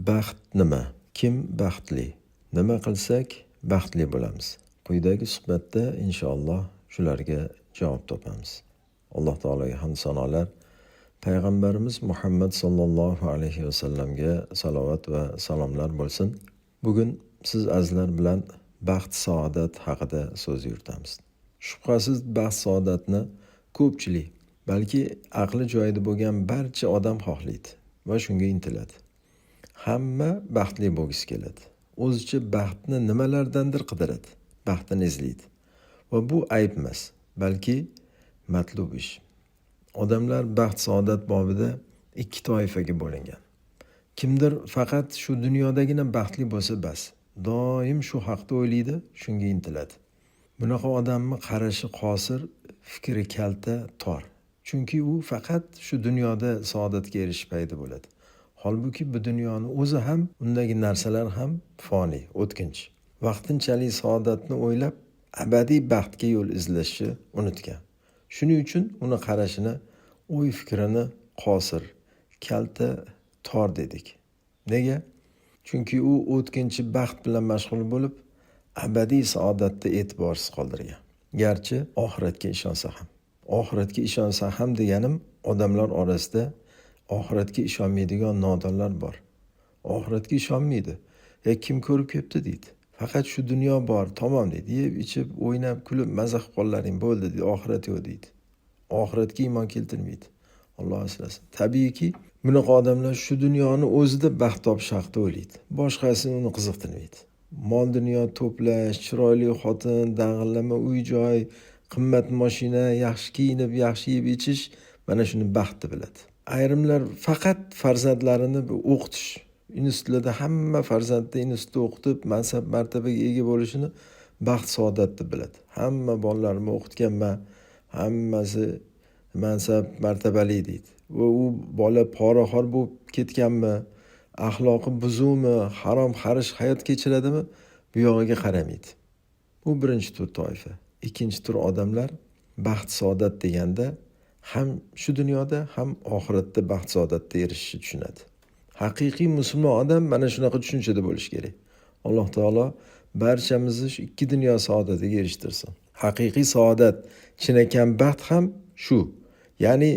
Baxt nima? Kim baxtli? Nima qilsak baxtli bo'lamiz? Quyidagi suhbatda inshaalloh shularga javob topamiz. Alloh taologa hamd sanolar, payg'ambarimiz Muhammad sollallohu alayhi vasallamga salovat va salomlar bo'lsin. Bugun siz azizlar bilan baxt saodat haqida so'z yuritamiz. Shubhasiz baxt saodatni ko'pchilik, balki aqli joyida bo'lgan barcha odam xohlaydi va shunga intiladi. Hamma baxtli bo'lgisi keladi. O'zicha baxtni nimalardandir qidiradi, baxtini izlaydi. Va bu ayb emas, balki matlub ish. Odamlar baxt saodat bobida ikki toifaga bo'lingan. Kimdir faqat shu dunyodagina baxtli bo'lsa bas, doim shu haqda o'ylaydi, shunga intiladi. Bunaqa odamni qarashi qosir, fikri kalta, tor. Chunki u faqat shu dunyoda saodatga erishish payda bo'ladi. Holbuki bu dunyoni o'zi ham, undagi narsalar ham foniy, o'tkinchi. Vaqtinchalik saodatni o'ylab, abadiy baxtga yo'l izlashni unutgan. Shuning uchun uni qarashini, o'y-fikrini qosir, kalta, tor dedik. Nega? Chunki u o'tkinchi baxt bilan mashg'ul bo'lib, abadiy saodatni e'tiborsiz qoldirgan. Garchi oxiratga ishonsa ham. Oxiratga ishonsa ham deganim, odamlar orasida oxiratga ishonmaydigan nodonlar bor. Oxiratga ishonmaydi. Ya kim ko'rib kelibdi deydi. Faqat shu dunyo bor, tamom deydi. Yeb, ichib, o'ynab, kulib, maza qilib qolaring bo'ldi deydi. Oxirat yo'q deydi. Oxiratga iymon keltirmaydi. Alloh asrasin. Tabiiyki, bunaqa odamlar shu dunyoni o'zida baxt topish haqida o'ylaydi. Boshqasi uni qiziqtirmaydi. Mol dunyo to'plash, chiroyli xotin, dang'illama uy-joy, qimmat mashina, yaxshi kiyinib, yaxshi yeb ichish, mana shuni baxt deb biladi. Ayrimlar faqat farzandlarini o'qitish, institutlarda hamma farzandni institutda o'qitib, mansab martabaga ega bo'lishini baxt saodat deb biladi. Hamma bolalarimni o'qitganman, hammasi mansab martabali deydi. Va u bola poraxo'r bo'lib ketganmi, axloqi buzuqmi, harom xarish hayot kechiradimi, bu yog'iga qaramaydi. Bu birinchi tur toifa. Ikkinchi tur odamlar baxt saodat deganda ham shu dunyoda, ham oxiratda baxt saodatga erishishni tushunadi. Haqiqiy musulmon odam mana shunaqa tushunchada bo'lishi kerak. Alloh taolo barchamizni shu ikki dunyo saodatiga erishtirsin. Haqiqiy saodat, chinakam baxt ham shu. Ya'ni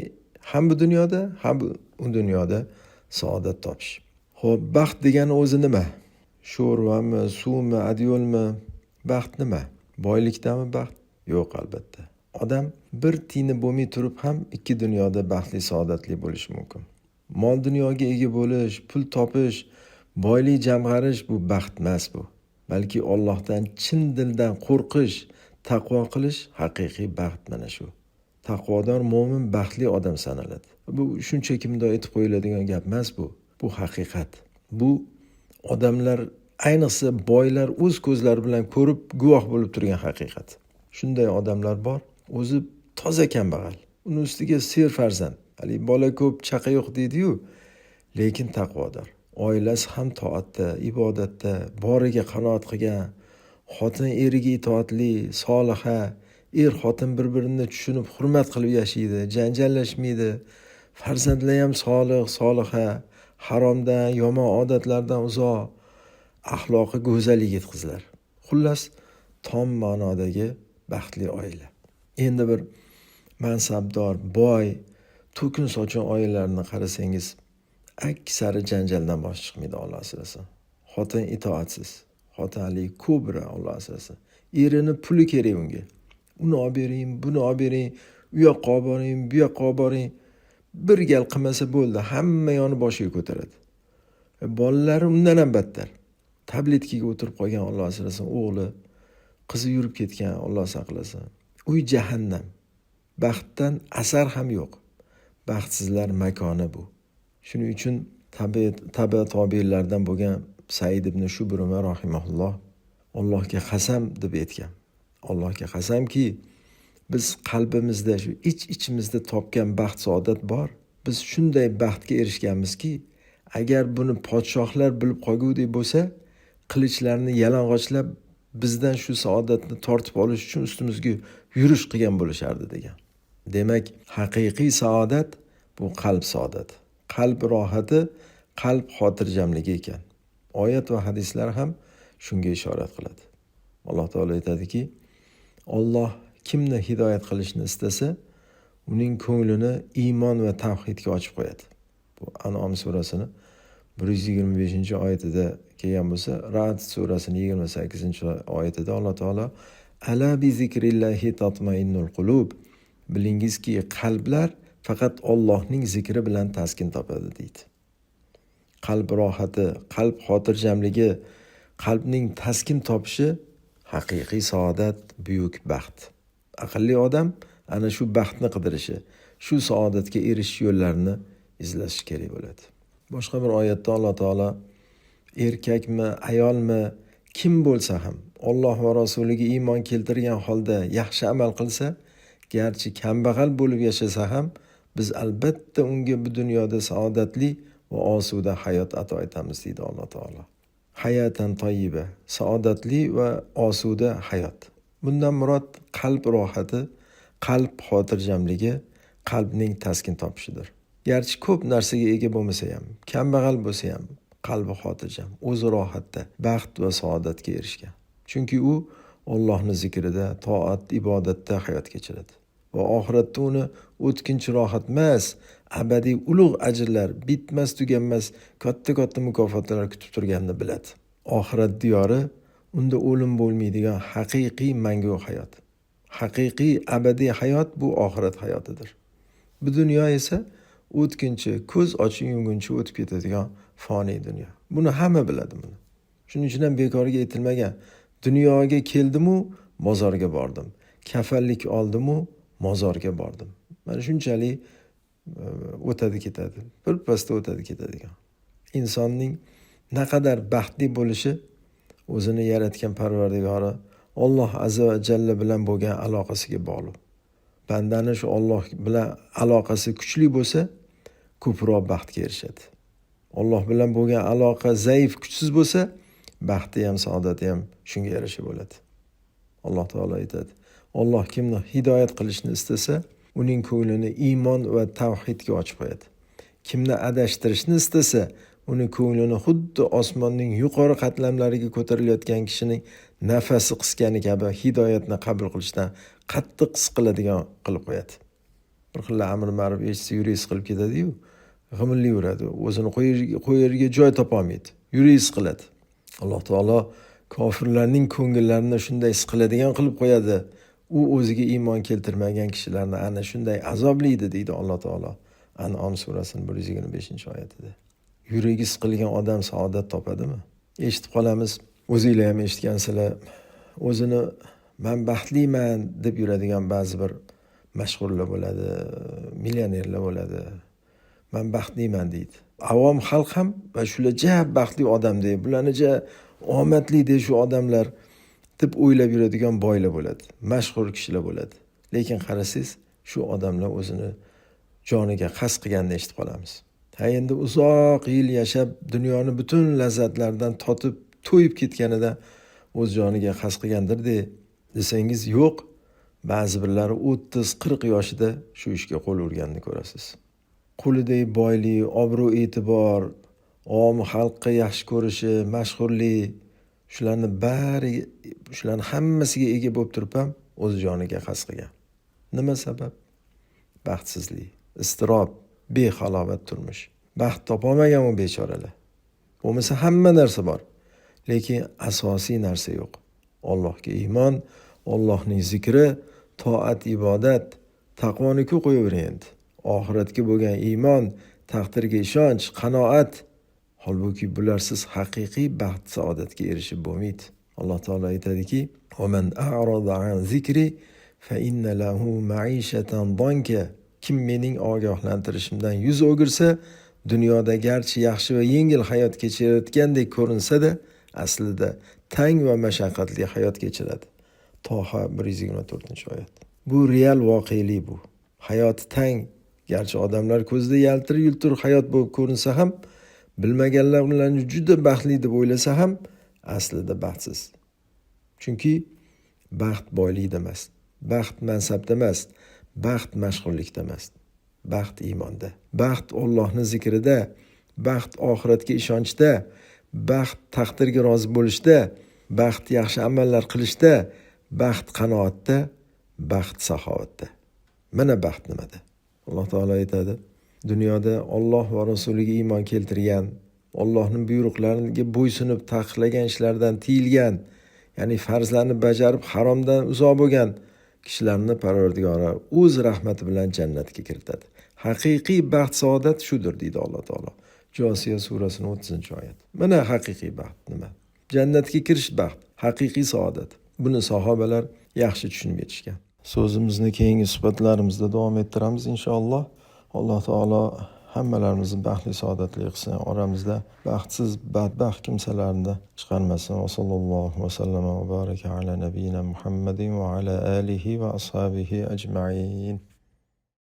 ham bu dunyoda, ham u dunyoda saodat topish. Xo'p, baxt degani o'zi nima? Sho'rvami, suvmi, adyolmi? Baxt nima? Boylikdami baxt? Yo'q, albatta. Odam bir tiyini bo'lmay turib ham ikki dunyoda baxtli, saodatli bo'lishi mumkin. Mol dunyoga ega bo'lish, pul topish, boylik jamg'arish bu baxt emas bu. Balki Allohdan chin dildan qo'rqish, taqvo qilish haqiqiy baxt mana shu. Taqvodor mo'min baxtli odam sanaladi. Bu shunchaki bunday aytib qo'yiladigan gap emas bu. Bu haqiqat. Bu odamlar, ayniqsa boylar o'z ko'zlari bilan ko'rib guvoh bo'lib turgan haqiqat. Shunday odamlar bor, o'zi toza kambag'al. Uni ustiga ser farzand. Hali bola ko'p, chaqa yo'q deydi-yu, lekin taqvodor. Oilasi ham toatda, ibodatda, boriga qanoat qilgan, xotin eriga itoatli, soliha, er xotin bir-birini tushunib, hurmat qilib yashaydi, janjallashmaydi. Farzandlar ham solih, soliha, haromdan, yomon odatlardan uzoq, axloqi go'zal yigit qizlar. Xullas, tom ma'nodagi baxtli oila. Endi bir mansabdor, boy, to'kin sochin oilalarni qarasangiz, aksari janjaldan bosh chiqmaydi, Alloh asrasin. Xotin itoatsiz, xotin haligi kobra, Alloh asrasin. Erini puli kerak unga. Uni olib bering, buni olib bering, u yoqqa olib boring, bu yoqqa olib boring. Bir gal qilmasa bo'ldi, hamma yoni boshiga ko'taradi. Bolalari undan ham battar. Tabletkaga o'tirib qolgan, Alloh asrasin, o'g'li, qizi yurib ketgan, Alloh saqlasin. Uy jahannam. Baxtdan asar ham yo'q. Baxtsizlar makoni bu. Shuning uchun tabi tobiinlardan bo'lgan Said ibn Shubruma rahimahulloh Allohga qasam deb aytgan. Allohga qasamki, biz qalbimizda, shu ich-ichimizda topgan baxt saodat bor. Biz shunday baxtga erishganmizki, agar buni podshohlar bilib qolgudek bo'lsa, qilichlarni yalang'ochlab bizdan shu saodatni tortib olish uchun ustimizga yurish qilgan bo'lishardi degan. Demak, haqiqiy saodat bu qalb saodati. Qalb rohati, qalb xotirjamligi ekan. Oyat va hadislar ham shunga ishorat qiladi. Alloh taolo aytadiki, Alloh kimni hidoyat qilishni istasa, uning ko'nglini iymon va tavhidga ochib qo'yadi. Bu An'om surasini 125-oyatida kelgan bo'lsa, Ra'd surasini 28-oyatida Alloh taolo ala bi zikrillahi tatmainnul qulub, bilingizki, qalblar faqat Allohning zikri bilan taskin topadi deydi. Qalb rohati, qalb xotirjamligi, qalbning taskin topishi haqiqiy saodat, buyuk baxt. Aqlli odam ana shu baxtni qidirishi, shu saodatga erishish yo'llarini izlashi kerak bo'ladi. Boshqa bir oyatda Alloh taolo erkakmi, ayolmi, kim bo'lsa ham Alloh va rasuliga iymon keltirgan holda yaxshi amal qilsa, garchi kambag'al bo'lib yashasa ham, biz albatta unga bu dunyoda saodatli va osuda hayot ato etamiz deydi Alloh taolo. Hayatan tayyiba, saodatli va osuda hayot. Bundan murod qalb rohati, qalb xotirjamligi, qalbning taskin topishidir. Garchi ko'p narsaga ega bo'lmasa ham, kambag'al bo'lsa ham, qalbi xotirjam, o'zi rohatda, baxt va saodatga erishgan. Chunki u Allohning zikrida, toat, ibodatda hayot kechiradi. Va oxiratda uni o'tkinchi rohat emas, abadiy ulug' ajrlar, bitmas tuganmas katta-katta mukofotlar kutib turganini biladi. Oxirat diyori unda o'lim bo'lmaydigan haqiqiy mangu hayot. Haqiqiy abadiy hayot bu oxirat hayotidir. Bu dunyo esa o'tkinchi, ko'z ochib yumguncha o'tib ketadigan foniy dunyo. Buni hamma biladi buni. Shuning uchun ham bekorga aytilmagan. Dunyoga keldim-u, bozorga bordim. Kafanlik oldim-u, mozorga bordim. Mana shunchalik o'tadi ketadi. Bir pasda o'tadi ketadigan. Insonning naqadar baxtli bo'lishi o'zini yaratgan Parvardigori Alloh azza va jalla bilan bo'lgan aloqasiga bog'liq. Bandani shu Alloh bilan aloqasi kuchli bo'lsa, ko'proq baxtga erishadi. Alloh bilan bo'lgan aloqa zaif, kuchsiz bo'lsa, baxti ham, saodati ham shunga yarasha bo'ladi. Alloh taolo aytadi: Alloh kimni hidoyat qilishni istasa, uning ko'nglini iymon va tavhidga ochib qo'yadi. Kimni adashtirishni istasa, uni ko'nglini xuddi osmonning yuqori qatlamlariga ko'tarilayotgan kishining nafasi qisgani kabi hidoyatni qabul qilishdan qattiq siqiladigan qilib qo'yadi. Bir xil amr ma'ruf eshitsa yuragi siqilib ketadi-yu, g'imillayveradi, o'zini qo'yarga joy topolmaydi, yuragi siqiladi. Alloh taolo kofirlarning ko'ngillarini shunday siqiladigan qilib qo'yadi. U o'ziga iymon keltirmagan kishilarni ana shunday azoblaydi deydi Alloh taolo An'om surasining 125-oyatida. Yuragi siqilgan odam saodat topadimi? Eshitib qolamiz, o'zinglar ham eshitgansizlar, o'zini men baxtliman deb yuradigan ba'zi bir mashhurlar bo'ladi, millionerlar bo'ladi. Men baxtliman deydi. Avom xalq ham va shular ja baxtli odam deb, bularni ja omadli deb shu odamlar deb o'ylab yuradigan boylar bo'ladi, mashhur kishilar bo'ladi. Lekin qarasangiz, shu odamlar o'zini joniga qasd qilganini eshitib qolamiz. Ha, endi uzoq yil yashab, dunyoni butun lazzatlaridan totib, to'yib ketganida o'z joniga qasd qilgandir desangiz, yo'q. Ba'zi birlari 30-40 yoshida shu ishga qo'l urganini ko'rasiz. Qo'lidagi boylik, obro', e'tibor, om xalqqa yaxshi ko'rishi, mashhurlik, shularni bari, shularni hammasiga ega bo'lib turib ham o'z joniga qasd qilgan. Nima sabab? Baxtsizlik, iztirob, behalovat turmush. Baxt topolmagan u bechoralar. Bo'lmasa hamma narsa bor, lekin asosiy narsa yo'q. Allohga iymon, Allohning zikri, toat, ibodat, taqvoni-ku qo'yavering endi. Oxiratga bo'lgan iymon, taqdirga ishonch, qanoat. Holbuki bularsiz haqiqiy baxt saodatga erishib bo'lmaydi. Alloh taolo aytadiki: "Va man a'rada an zikri fa inna lahu ma'ishatan danka." Kim mening ogohlantirishimdan yuz o'girsa, dunyoda garchi yaxshi va yengil hayot kechirayotgandek ko'rinsa-da, aslida tang va mashaqqatli hayot kechiradi. Toha 124-oyat. Bu real voqelik bu. Hayot tang, garchi odamlar ko'zida yaltir-yultir hayot bo'lib ko'rinsa ham, bilmaganlar ularni juda baxtli deb o'ylasa ham, aslida baxtsiz. Chunki baxt boylikda emas, baxt mansabda emas, baxt mashhurlikda emas, baxt iymonda. Baxt Allohning zikrida, Baxt oxiratga ishonchda, baxt taqdirga rozi bo'lishda, baxt yaxshi amallar qilishda, baxt qanoatda, baxt saxovatda. Mana baxt nimada? Alloh taolo aytadi: dunyoda Alloh va rasuliga iymon keltirgan, Allohning buyruqlariga bo'ysunib taqiqlagan ishlardan tiyilgan, ya'ni farzlarni bajarib haromdan uzoq bo'lgan kishilarni Parvardigori o'z rahmati bilan jannatga kiritadi. Haqiqiy baxt saodat shudir, deydi Alloh taolo. Josiya surasining 30-oyat. Mana haqiqiy baxt nima? Jannatga kirish baxt, haqiqiy saodat. Buni sahobalar yaxshi tushunib yetishgan. So'zimizni keyingi suhbatlarimizda davom ettiramiz inshaalloh. Alloh taolo hammalarimizni baxtli saodatli qilsin, oramizda baxtsiz, badbaxt kimsalarni chiqarmasin. Va sallallohu va sallama va baraka ala nabiyina Muhammadin va ala alihi va ashabihi ajmain.